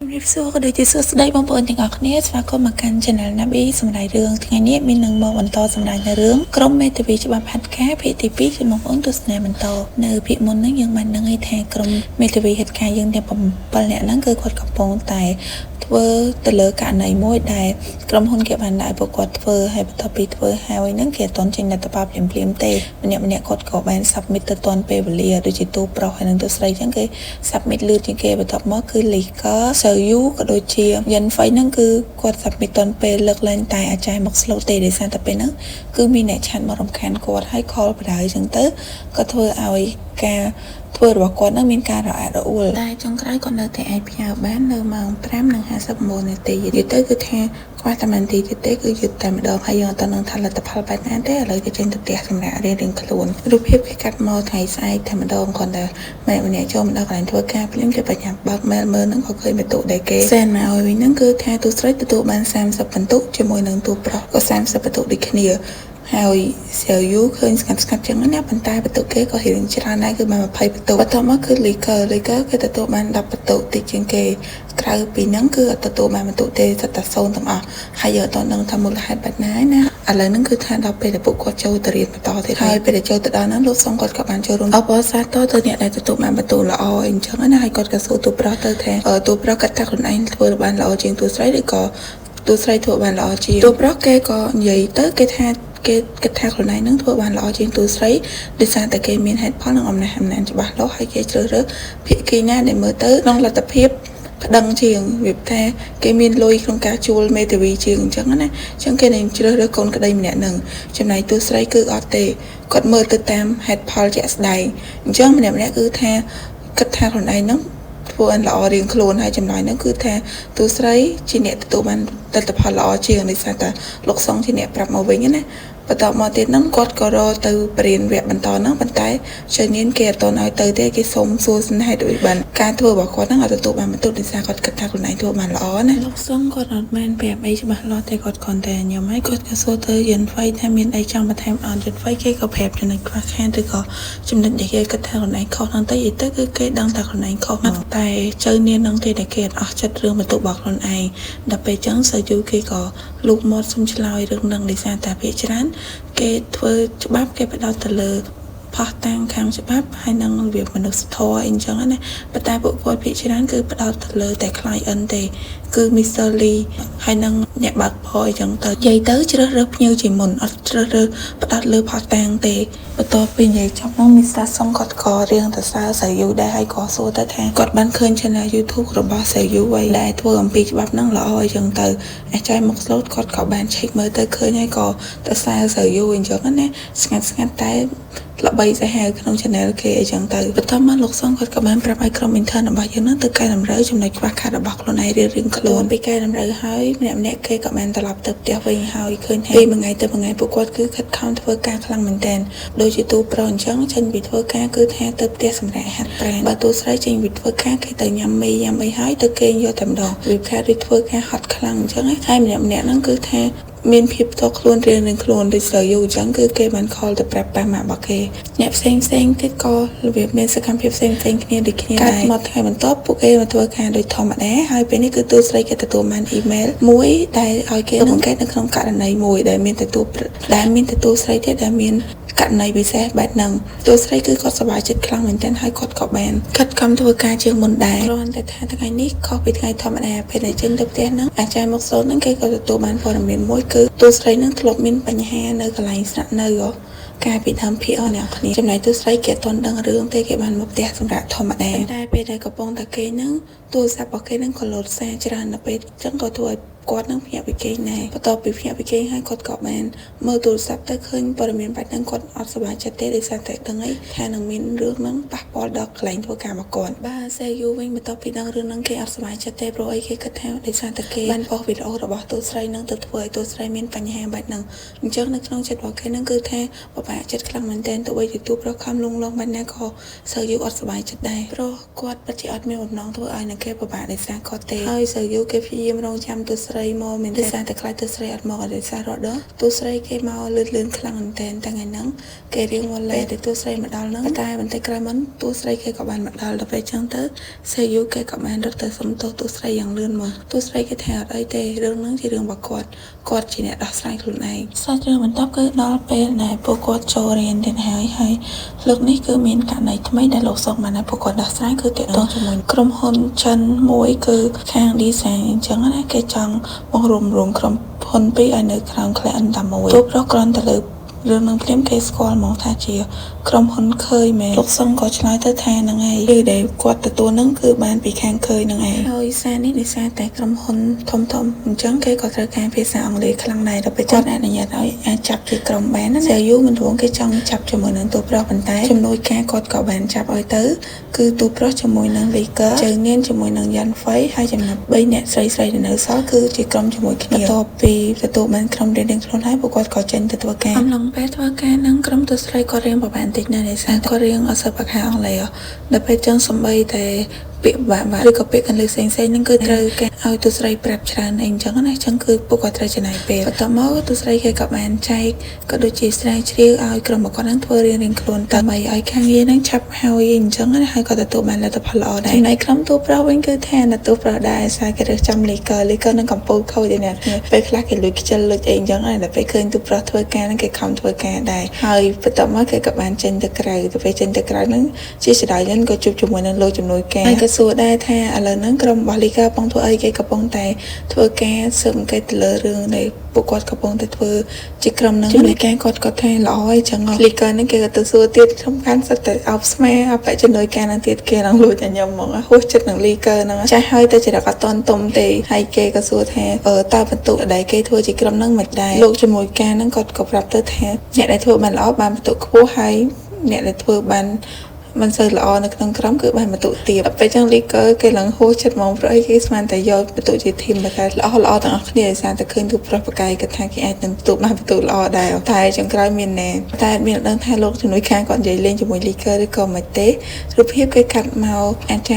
ជំរាបសួរក៏ដូចជាសួស្តីបងប្អូនទាំងអស់គ្នាស្វាគមន៍មកកាន់ Channel Nabi សម្រាប់រឿងថ្ងៃនេះមាននឹងមកបន្តសម្រាប់នៅរឿងក្រុមមេធាវីច្បាប់ហាត់ការភាគទី2ជូនបងប្អូនទស្សនាបន្តនៅភាគមុនហ្នឹងយើងបានដឹងហើយថាក្រុមមេធាវីហាត់ការយើងទាំង7នាក់ហ្នឹងគឺគាត់កំពុងតែធ្វើទៅលើករណីមួយដែលក្រុមហ៊ុនគេបានដាក់ឲ្យពួកគាត់ធ្វើហើយបន្ទាប់ពីធ្វើហើយហ្នឹងគេអត់ទាន់ចេញលទ្ធផលភ្លាមៗទេម្នាក់ម្នាក់គាត់ក៏បាន submit ទៅទាន់ពេលវេលាដូចជាតួប្រុសហើយនិងតួស្រីអញ្ចឹងគេ submit លឿនជាងគេបន្ទាប់មកគឺ Lika Sayu ក៏ដូចជា Yan Fei ហ្នឹងគឺគាត់ submit ទាន់ពេលលើកលែងតែអាចារ្យមក slow ទេដោយសារតែពេលហ្នឹងគឺមានអ្នក chat មករំខានគាត់ហើយ call បដៅអញ្ចឹងទៅក៏ធ្វើឲ្យការធ្វើរបស់គាត់នឹងមានការរអាក់រអួលតែចុងក្រោយគាត់នៅតែអាចផ្ញើបាននៅម៉ោង5:59នាទីនិយាយទៅគឺថាខ្វះតែមួយនាទីទៀតទេគឺយឺតតែម្ដងហើយយើងអត់ទាន់នឹងថាលទ្ធផលបែបណាទេឥឡូវគេចេញទៅផ្ទះសម្រាប់រៀងរៀងខ្លួនរូបភាពគេកាត់មកថ្ងៃស្អែកតែម្ដងគ្រាន់តែម្នាក់ម្នាក់ចូលមកដល់កន្លែងធ្វើការភ្លាមគេបញ្ញាបើក mail មើលហ្នឹងក៏ឃើញបន្ទុកដែលគេ send មកឲ្យវិញហ្នឹងគឺថាតួស្រីទទួលបាន30បន្ទុកជាមួយនឹងតួប្រុសក៏30បន្ទុកដូចគ្នាហើយសៀវយូឃើញស្ងាត់ស្ងាត់ចឹងណាប៉ុន្តែបន្ទុកគេក៏រៀងច្រើនដែរគឺបាន20បន្ទុកបន្ទាប់មកគឺ Liker Liker គេទទួលបាន10បន្ទុកតិចជាងគេក្រៅពីហ្នឹងគឺអត់ទទួលបានបន្ទុកទេសុទ្ធតែសូន្យទាំងអស់ហើយយើងអត់ទាន់ដឹងថាមូលហេតុបែបណាឯណាឥឡូវហ្នឹងគឺថាដល់ពេលដែលពួកគាត់ចូលទៅរៀនបន្តទៀតហើយពេលដែលចូលទៅដល់ហ្នឹងលោកសុងគាត់ក៏បានចូលរួមអបអរសាទរទៅអ្នកដែលទទួលបានបន្ទុកល្អអញ្ចឹងណាហើយគាត់ក៏សួរតួប្រុសទៅថាតួប្រុសគាត់ថាខ្លួនឯងធ្វើបានល្អជាងតួស្រីឬក៏តួស្រីធ្វើបានល្អជាងតួប្រុសគេក៏និយាយទៅគេថាគេគិតថាខ្លួនឯងនឹងធ្វើបានល្អជាងតួស្រីដោយសារតែគេមានហេតុផលនិងអំណះអំណាងច្បាស់លាស់ហើយគេជ្រើសរើសភាគីណាដែលមើលទៅក្នុងលទ្ធភាពប្តឹងជាងវាថាគេមានលុយក្នុងការជួលមេធាវីជាងអញ្ចឹងណាអញ្ចឹងគេនឹងជ្រើសរើសកូនក្តីម្នាក់នឹងចំណែកតួស្រីគឺអត់ទេគាត់មើលទៅតាមហេតុផលជាក់ស្ដែងអញ្ចឹងម្នាក់ម្នាក់គឺថាគិតថាខ្លួនឯងនឹងធ្វើឲ្យល្អរៀងខ្លួនហើយចម្លើយហ្នឹងគឺថាតួស្រីជាអ្នកទទួលបានលទ្ធផលល្អជាងដោយសារតែលោកសុងជាអ្នកប្រាប់មកវិញណាបន្ទាប់មកទៀតហ្នឹងគាត់ក៏រកទៅបរៀនវគ្គបន្តហ្នឹងប៉ុន្តែជនានគេអត់ទាន់ឲ្យទៅទេគេសុំសួរស្នេហ៍ដូចបានការធ្វើរបស់គាត់ហ្នឹងអត់ទទួលបានបន្ទុកដោយសារគាត់គិតថាខ្លួនឯងធ្វើបានល្អណាលោកសុងគាត់អត់បានប្រាប់អីច្បាស់លាស់ទេគាត់គ្រាន់តែញ៉ាំហើយគាត់ក៏សួរទៅយិនហ្វៃថាមានអីចង់បន្ថែមអត់យិនហ្វៃគេក៏ប្រាប់ចំណុចខ្វះខាតឬក៏ចំណុចដែលគេគិតថាខ្លួនឯងខុសហ្នឹងទៅយីទៅគឺគេដឹងថាខ្លួនឯងខុសតែចៅនានហ្នឹងទេដែលគេអត់អស់ចិត្តរឿងបន្ទុករបស់ខ្លួនឯងដល់ពេលចឹងសើយូគេក៏លូកមាត់សុំឆ្លើយរឿងហ្នឹងដោយសារតែភាគច្រើនគេធ្វើច្បាប់គេផ្ដោតទៅលើផុសតាំងខាងច្បាប់ហើយនឹងរបៀបមនុស្សធម៌អីចឹងណាប៉ុន្តែពួកគាត់ភាគច្រើនគឺផ្ដោតទៅលើតែ client ទេគឺ Mr. Lee ហើយនឹងអ្នកបើកបរអីចឹងទៅនិយាយទៅជ្រើសរើសភ្ញៀវជាមុនអត់ជ្រើសរើសផ្ដោតលើផុសតាំងទេបន្ទាប់ពីនិយាយចប់នោះ Mr. Song គាត់ក៏រៀងទៅសើសើយូដែរហើយក៏សួរទៅថាគាត់បានឃើញ channel YouTube របស់សើយូឯដែលធ្វើអំពីច្បាប់ហ្នឹងល្អអីចឹងទៅអាចឲ្យមក slot គាត់ក៏បាន check មើលទៅឃើញហើយក៏ទៅសើសើយូអញ្ចឹងណាស្ងាត់ស្ងាត់តែល្បីសាហាវក្នុង channel គេអីចឹងទៅបន្ទាប់មកលោកសុងគាត់ក៏បានប្រាប់ឲ្យក្រុម intern របស់យើងហ្នឹងទៅកែតម្រូវចំណុចខ្វះខាតរបស់ខ្លួនឯងរៀងៗខ្លួនពីកែតម្រូវហើយម្នាក់ម្នាក់គេក៏បានត្រឡប់ទៅផ្ទះវិញហើយឃើញថាពីមួយថ្ងៃទៅមួយថ្ងៃពួកគាត់គឺខិតខំធ្វើការខ្លាំងមែនទែនដូចជាតួប្រុសអញ្ចឹងចេញពីធ្វើការគឺថាទៅផ្ទះសម្រាប់ហាត់ប្រាណបើតួស្រីចេញពីធ្វើការគេទៅញ៉ាំមីញ៉ាំអីហើយទៅគេងយកតែម្ដងវាខាដូចធ្វើការហត់ខ្លាំងអញ្ចឹងហើយម្នាក់ម្នាក់ហ្នឹងគឺថាមានភាពផ្ទាល់ខ្លួនរៀងៗខ្លួនដូចស្រូវយូរអញ្ចឹងគឺគេបាន call ទៅប្រាប់ប៉ាម៉ាក់របស់គេអ្នកផ្សេងផ្សេងទៀតក៏របៀបមានសកម្មភាពផ្សេងផ្សេងគ្នាដូចគ្នាដែរមកថ្ងៃបន្ទាប់ពួកគេមកធ្វើការដូចធម្មតាហើយពេលនេះគឺតួស្រីគេទទួលបានអ៊ីមែលមួយដែលឲ្យគេអង្កេតនៅក្នុងករណីមួយដែលមានទទួលដែលមានទទួលស្រីទៀតដែលមានករណីពិសេសបែបហ្នឹងតួស្រីគឺគាត់សប្បាយចិត្តខ្លាំងមែនទែនហើយគាត់ក៏បានខិតខំធ្វើការជាងមុនដែរគ្រាន់តែថាថ្ងៃនេះខុសពីថ្ងៃធម្មតាពេលដែលចេញទៅផ្ទះហ្នឹងអាចារ្យមកសូនហ្នឹងគេក៏ទទួលបានព័ត៌មានមួយគឺតួស្រីហ្នឹងធ្លាប់មានបញ្ហានៅកន្លែងស្នាក់នៅកាលពីដើមភាគអស់អ្នកគ្នាចំណែកតួស្រីគេអត់ទាន់ដឹងរឿងទេគេបានមកផ្ទះសម្រាប់ធម្មតាតែពេលដែលកំពុងតែគេហ្នឹងទូរស័ព្ទរបស់គេហ្នឹងក៏លោតសារច្រើនដល់ពេលអញ្ចឹងក៏ធ្វើឲ្យគាត់នឹងភ្ញាក់ពីគេងដែរបន្ទាប់ពីភ្ញាក់ពីគេងហើយគាត់ក៏បានមើលទូរស័ព្ទទៅឃើញព័ត៌មានបែបហ្នឹងគាត់អត់សប្បាយចិត្តទេដោយសារតែដឹងអីថានឹងមានរឿងហ្នឹងប៉ះពាល់ដល់កន្លែងធ្វើការរបស់គាត់បាទសេយូវិញបន្ទាប់ពីដឹងរឿងហ្នឹងគេអត់សប្បាយចិត្តទេព្រោះអីគេគិតថាដោយសារតែគេបានផុសវីដេអូរបស់តួស្រីហ្នឹងទៅធ្វើឲ្យតួស្រីមានបញ្ហាបែបហ្នឹងអញ្ចឹងនៅក្នុងចិត្តរបស់គេហ្នឹងគឺថាពិបាកចិត្តខ្លាំងមែនទែនទោះបីជាតួប្រុសខំលងលងបែបណាក៏សើយូអត់សប្បាយចិត្តដែរព្រោះគាត់ពិតជាអត់មានបំណងធ្វើឲ្យនឹងគេពិបាកដោយសារគាត់ទេហើយសើយូគេព្យាយាមរងចាំតួស្រី ស្រីមកមានដោយសារតែខ្លាចតួស្រីអត់មកដោយសាររត់ដល់តួស្រីគេមកលឿនលឿនខ្លាំងមែនតើតែថ្ងៃហ្នឹងគេរៀងវល់លេតែតួស្រីមកដល់ហ្នឹងតែបន្តិចក្រោយមុនតួស្រីគេក៏បានមកដល់ដល់ពេលចឹងទៅសេយូគេក៏បានរត់ទៅសុំទោសតួស្រីយ៉ាងលឿនមកតួស្រីគេថាអត់អីទេរឿងហ្នឹងជារឿងរបស់គាត់គាត់ជាអ្នកដោះស្រាយខ្លួនឯងសាច់រឿងបន្ទាប់គឺដល់ពេលដែលពួកគាត់ចូលរៀនទៀតហើយហើយលើកនេះគឺមានករណីថ្មីដែលលោកសុកបានឲ្យពួកគាត់ដោះស្រាយគឺទាក់ទងជាមួយក្រុមហ៊ុនចិនមួយគឺខាង design អញ្ចឹងណាគេចង់បង្រួមរួមក្រុមហ៊ុនពីរឲ្យនៅក្រោម client តែមួយទូប្រុសគ្រាន់តែលើរឿងនឹងភ្លាមគេស្គាល់ហ្មងថាជាក្រុមហ៊ុនខើយមែនលោកសុងក៏ឆ្លើយទៅថាហ្នឹងឯងគឺដែលគាត់ទទួលហ្នឹងគឺបានពីខាងខើយហ្នឹងឯងហើយសារនេះដោយសារតែក្រុមហ៊ុនធំធំអញ្ចឹងគេក៏ត្រូវការភាសាអង់គ្លេសខ្លាំងដែរដល់ពេលគាត់អនុញ្ញាតឲ្យអាចចាប់ជាក្រុមបានណាយូមិនរួងគេចង់ចាប់ជាមួយនឹងតួប្រុសប៉ុន្តែជំនួយការគាត់ក៏បានចាប់ឲ្យទៅគឺតួប្រុសជាមួយនឹងលីកើជើងនានជាមួយនឹងយ៉ាន់ហ្វៃហើយចំណែក3អ្នកស្រីស្រីដែលនៅសល់គឺជាក្រុមជាមួយគ្នាបន្ទាប់ពីទទួលបានក្រុមរៀងៗខ្លួនហើយពួកគាត់ក៏ចេញទៅធ្វើការអំឡុងពេលធ្វើការនឹងក្រុមតួស្រីក៏រៀងប្រហែលតិចណាស់ដោយសារគាត់រៀងអត់សូវប្រខាអង់គ្លេសដល់ពេលចឹងសំបីតែពាក្យបាក់បាក់ឬក៏ពាក្យកន្លឹះផ្សេងៗហ្នឹងគឺត្រូវគេឲ្យទូស្រីប្រាប់ច្រើនអីអញ្ចឹងណាអញ្ចឹងគឺពួកគាត់ត្រូវចំណាយពេលបន្ទាប់មកទូស្រីគេក៏បានចែកក៏ដូចជាស្រាវជ្រាវឲ្យក្រុមរបស់គាត់ហ្នឹងធ្វើរៀងៗខ្លួនដើម្បីឲ្យខាងងារហ្នឹងឆាប់ហើយអញ្ចឹងណាហើយក៏ទទួលបានលទ្ធផលល្អដែរចំណែកក្រុមទូប្រុសវិញគឺថានៅទូប្រុសដែរសារគេរើសចាំលីកើលីកើនឹងកំពូលខូចទេអ្នកពេលខ្លះគេលួចខ្ជិលលួចអីអញ្ចឹងណាដល់ពេលឃើញទូប្រុសធ្វើការហ្នឹងគេខំធ្វើការដែរហើយបន្ទាប់មកគេក៏បានចេញទៅក្រៅទៅពេលចេញទៅក្រៅហ្នឹងជាស្ដាយហ្នឹងក៏ជួបជាមួយនឹងលោកជំនួយការហើយក៏សួរដែរថាឥឡូវហ្នឹងក្រុមរបស់លីកាកំពុងធ្វើអីគេកំពុងតែធ្វើការស៊ើបអង្កេតទៅលើរឿងដែលពួកគាត់កំពុងតែធ្វើជាក្រុមហ្នឹងជំនួយការគាត់ក៏ថាល្អអីចឹងលីកាហ្នឹងគេក៏ទៅសួរទៀតសំខាន់សិតតែអោបស្មាអបជំនួយការហ្នឹងទៀតគេនឹងលួចតែខ្ញុំហ្មងហួសចិត្តនឹងលីកើហ្នឹងចាស់ហើយតែចរិតអត់តន់ទុំទេហើយគេក៏សួរថាតើបន្ទុកដែលគេធ្វើជាក្រុមហ្នឹងមិនដែរលោកជំនួយការហ្នឹងគាត់ក៏ប្រាប់ទៅថាអ្នកដែលធ្វើបានល្អបានបន្ទុកខ្ពស់ហើយអ្នកដែលធ្វើបានមិនសូវល្អនៅក្នុងក្រុមគឺបានបន្ទុកទាបពេលចឹងលីកើគេឡើងហួសចិត្តហ្មងព្រោះអីគេស្មានតែយកបន្ទុកជាធីមតែល្អល្អទាំងអស់គ្នាដោយសារតែឃើញទូប្រុសបកាយគាត់ថាគេអាចនឹងទទួលបានបន្ទុកល្អដែរតែចុងក្រោយមានណែតែមានដឹងថាលោកជំនួយខាងគាត់និយាយលេងជាមួយលីកើឬក៏មិនទេរូបភាពគេកាត់មកអាចត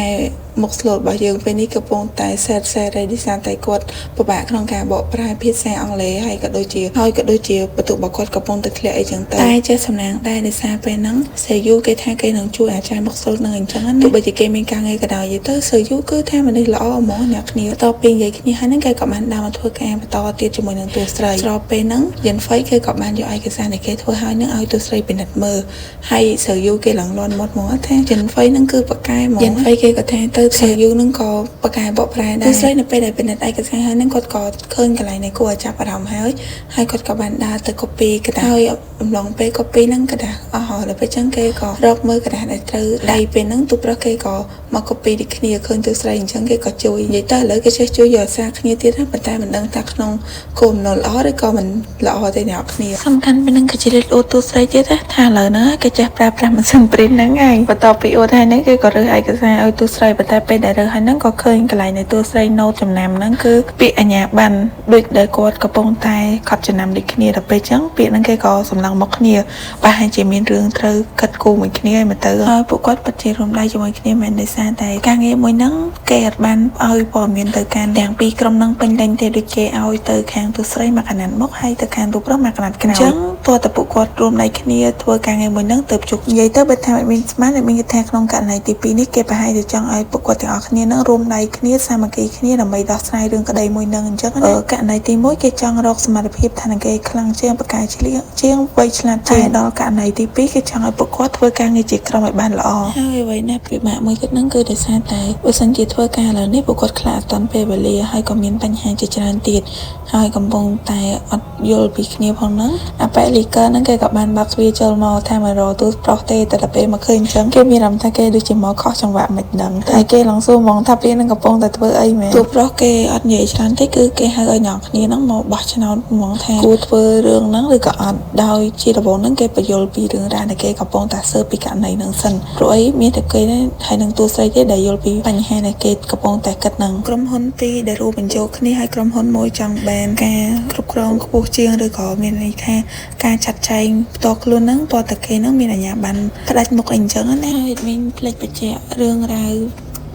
ែមុខស្លូតរបស់យើងពេលនេះកំពុងតែសែតសែតហើយដោយសារតែគាត់ពិបាកក្នុងការបកប្រែភាសាអង់គ្លេសហើយក៏ដូចជាបន្ទុករបស់គាត់កំពុងតែធ្លាក់អីចឹងទៅតែចេះសំណាងដែរដោយសារពេលហ្នឹងសេយូគេថាគេនឹងជួយអាចារ្យមុខស្លូតនឹងអញ្ចឹងណាទោះបីជាគេមានការងារក៏ដោយទៅសេយូគឺថាមនុស្សល្អហ្មងអ្នកគ្នាតទៅពីនិយាយគ្នាហើយហ្នឹងគេក៏បានដើរមកធ្វើការបន្តទៀតជាមួយនឹងតួស្រីស្របពេលហ្នឹងយិនហ្វៃគេក៏បានយកឯកសារដែលគេធ្វើហើយហ្នឹងឲ្យតួស្រីពិនិត្យមើលហើយសេយូគេឡើងលន់មាត់ហ្មងថាយិនហ្វៃហ្នឹងគឺប៉កែហ្មងយិនហ្វៃគេក៏ថាទៅសេយូនឹងក៏បកកែបកប្រែដែរស្រីនៅពេលដែលពិនិត្យឯកសារហើយនឹងគាត់ក៏ឃើញកន្លែងនេះគួរឲ្យចាប់អារម្មណ៍ហើយហើយគាត់ក៏បានដើរទៅ copy ក្រដាសហើយអំឡុងពេល copy ហ្នឹងក្រដាសអស់ហើយដល់ពេលចឹងគេក៏រកមើលក្រដាសដែលត្រូវដៃពេលហ្នឹងទូប្រុសគេក៏មក copy ដូចគ្នាឃើញទូស្រីអញ្ចឹងគេក៏ជួយនិយាយទៅឥឡូវគេចេះជួយយកអាសាគ្នាទៀតណាប៉ុន្តែមិនដឹងថាក្នុងគោលបំណងល្អឬក៏មិនល្អទេអ្នកគ្នាសំខាន់ពេលហ្នឹងក៏ជាលេខអូទូស្រីទៀតណាថាឥឡូវហ្នឹងគេចេះប្រើប្រាស់ម៉ាស៊ីន print ហ្នឹងឯងបន្ទាប់ពីអូតហើយហ្នឹងគេក៏រើសឯកសារឲ្យទូស្រីប៉ុន្តែពេលដែលរើសហើយហ្នឹងក៏ឃើញកន្លែងនៃតួស្រីណូតចំណាំហ្នឹងគឺពាក្យអញ្ញាបានដូចដែលគាត់កំពុងតែកត់ចំណាំដូចគ្នាដល់ពេលចឹងពាក្យហ្នឹងគេក៏សម្លឹងមកគ្នាប្រហែលជាមានរឿងត្រូវគិតគូរមួយគ្នាហើយមកទៅហើយពួកគាត់ពិតជារួមដៃជាមួយគ្នាមែនដោយសារតែការងារមួយហ្នឹងគេអត់បានឲ្យព័ត៌មានទៅកាន់ទាំងពីរក្រុមហ្នឹងពេញលេញទេដូចគេឲ្យទៅខាងតួស្រីមកកណាត់មុខហើយទៅខាងតួប្រុសមកកណាត់ក្រោយអញ្ចឹងតើតើពួកគាត់រួមដៃគ្នាធ្វើការងារមួយហ្នឹងទៅជោគនិយាយទៅបើថាអត់មានស្មានអត់មានគេថាក្នុងករណីទី2នេះគេប្រហែលជាចង់ឲ្យពួកគាត់ទាំងអស់គ្នានឹងរួមដៃគ្នាសាមគ្គីគ្នាដើម្បីដោះស្រាយរឿងក្តីមួយនឹងអញ្ចឹងណាករណីទី1គេចង់រកសមត្ថភាពថានឹងគេខ្លាំងជាងបកាយឆ្លៀងជាងវៃឆ្លាតជាងដល់ករណីទី2គេចង់ឲ្យពួកគាត់ធ្វើការងារជាក្រុមឲ្យបានល្អហើយអ្វីណាស់ពិបាកមួយទៀតហ្នឹងគឺដោយសារតែបើសិនជាធ្វើការឥឡូវនេះពួកគាត់ខ្លាចអត់ទាន់ពេលវេលាហើយក៏មានបញ្ហាជាច្រើនទៀតហើយកំពុងតែអត់យល់ពីគ្នាផងហ្នឹងអាប៉ែលីកើហ្នឹងគេក៏បានបាក់ទ្វារចូលមកថាមករកទូប្រុសទេតែដល់ពេលមកឃើញអញ្ចឹងគេមានអារម្មណ៍ថាគេដូចជាមកខុសចង្វាក់មិនដឹងតែគេឡើងសួរហ្មងថាពេលហ្នឹងកំពុងតែធ្វើអីមែនទូប្រុសគេអត់និយាយច្រើនទេគឺគេហៅឲ្យអ្នកគ្នាហ្នឹងមកបោះឆ្នោតហ្មងថាគួរធ្វើរឿងហ្នឹងឬក៏អត់ដោយជាដំបូងហ្នឹងគេបញ្យល់ពីរឿងរ៉ាវដែលគេកំពុងតែស៊ើបពីករណីហ្នឹងសិនព្រោះអីមានតែគេហើយនឹងទូស្រីទេដែលយល់ពីបញ្ហាដែលគេកំពុងតែគិតហ្នឹងក្រុមហ៊ុនពីរដែលរួមបញ្ចូលគ្នាហើយក្រុមហ៊ុនមួយចង់បានការគ្រប់គ្រងខ្ពស់ជាងឬក៏មានន័យថាការចាត់ចែងផ្ទាល់ខ្លួនហ្នឹងតើតែគេហ្នឹងមានអាជ្ញាប័ណ្ណផ្ដាច់មុខអីអញ្ចឹងណាហើយមានផ្លេចបញ្ជាក់រឿងរ៉ាវ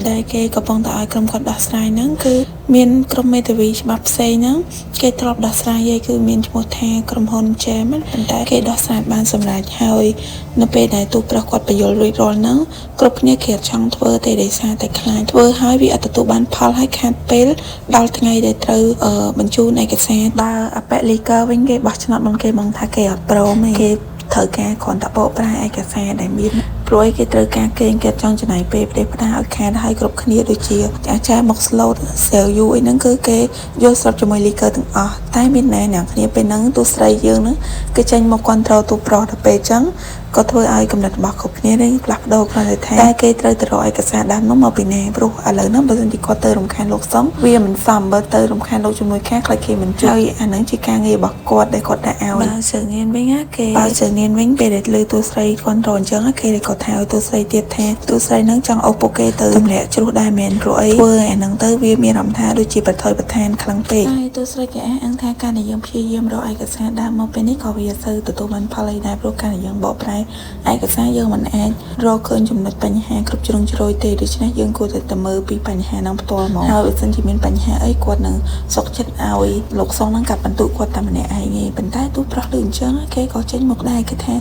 ដែលគេកំពុងតែឲ្យក្រុមគាត់ដោះស្រាយហ្នឹងគឺមានក្រុមមេធាវីច្បាប់ផ្សេងហ្នឹងគេធ្លាប់ដោះស្រាយឯងគឺមានឈ្មោះថាក្រុមហ៊ុន Jam ប៉ុន្តែគេដោះស្រាយបានសម្រេចហើយនៅពេលដែលទូប្រុសគាត់បញ្យល់រួចរាល់ហ្នឹងគ្រប់គ្នាគេអត់ចង់ធ្វើទេដោយសារតែខ្លាចធ្វើហើយវាអត់ទទួលបានផលហើយខាតពេលដល់ថ្ងៃដែលត្រូវបញ្ជូនឯកសារបើអបលីកវិញគេបោះឆ្នោតមុនគេមកថាគេអត់ព្រមទេគេត្រូវការគ្រាន់តែបកប្រែឯកសារដែលមានព្រោះគេត្រូវការគេគេចង់ចំណាយពេលផ្ដេសផ្ដាសឲ្យខាតហើយគ្រប់គ្នាដូចជាអាចារ្យមក slot sell you អីហ្នឹងគឺគេយល់ស្របជាមួយ leaker ទាំងអស់តែមានណែអ្នកគ្នាពេលហ្នឹងទូស្រីយើងហ្នឹងគេចេញមក control ទូប្រុសដល់ពេលអញ្ចឹងក៏ធ្វើឲ្យកំណត់របស់គ្រប់គ្នានេះផ្លាស់ប្ដូរគ្រាន់តែថាតែគេត្រូវទៅរកឯកសារដើមនោះមកពីណាព្រោះឥឡូវហ្នឹងបើសិនជាគាត់ទៅរំខានលោកសុំវាមិនសមបើទៅរំខានលោកជំនួយខាខ្លាចគេមិនជួយហើយអាហ្នឹងជាការងាររបស់គាត់ដែលគាត់ដាក់ឲ្យបើជើងៀនវិញណាគេបើជើងៀនវិញពេលដែលលើទូស្រី control អញ្ចឹងគេក៏ថាឲ្យទូស្រីទៀតថាទូស្រីហ្នឹងចង់អូសពួកគេទៅទម្លាក់ជ្រុះដែរមែនព្រោះអីធ្វើអាហ្នឹងទៅវាមានអារម្មណ៍ថាដូចជាប្រថុយប្រឋានខ្លាំងពេកហើយទូស្រីគេអះអាងថាការដែលយើងព្យាយាមរកឯកសារដើមមកពេលនេះក៏វាសូវទទួលបានផលអីដែរព្រោះការដែលយើងបកប្រែឯកសារយើងមិនអាចរកឃើញចំណុចបញ្ហាគ្រប់ជ្រុងជ្រោយទេដូច្នេះយើងគួរតែទៅមើលពីបញ្ហាហ្នឹងផ្ទាល់មកហើយបើសិនជាមានបញ្ហាអីគាត់នឹងសុខចិត្តឲ្យលោកសុងហ្នឹងកាត់បន្ទុកគាត់តែម្នាក់ឯងឯងប៉ុន្តែទូប្រុសដូចអញ្ចឹងគេក៏ចេញមកដែរគេថា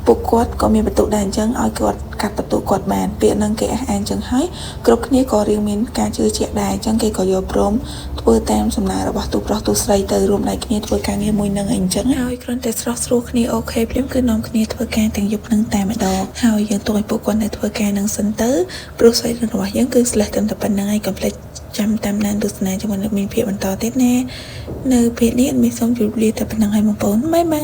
ពួកគាត់ក៏មានបន្ទុកដែរអញ្ចឹងឲ្យគាត់កាត់បន្ទុកគាត់បានពាក្យហ្នឹងគេអះអាងអញ្ចឹងហើយគ្រប់គ្នាក៏រៀងមានការជឿជាក់ដែរអញ្ចឹងគេក៏យល់ព្រមធ្វើតាមសំណើរបស់ទូប្រុសទូស្រីទៅរួមដៃគ្នាធ្វើការងារមួយនឹងអីអញ្ចឹងហើយគ្រាន់តែស្រស់ស្រួលគ្នា OK ភ្លាមគឺនាំគ្នាធ្វើការទាំងយប់នឹងតែម្ដងហើយយើងទុកឲ្យពួកគាត់នៅធ្វើការនឹងសិនទៅព្រោះស្រីរបស់យើងគឺស្លេះត្រឹមតែប៉ុណ្្នឹងហើយកុំភ្លេចចាំតាមដានទស្សនាជាមួយនឹងមានភាពបន្តទៀតណានៅពេលនេះអត់មានសូមជម្រាបលាតែប៉ុណ្្នឹងហើយបងប្អូន bye bye.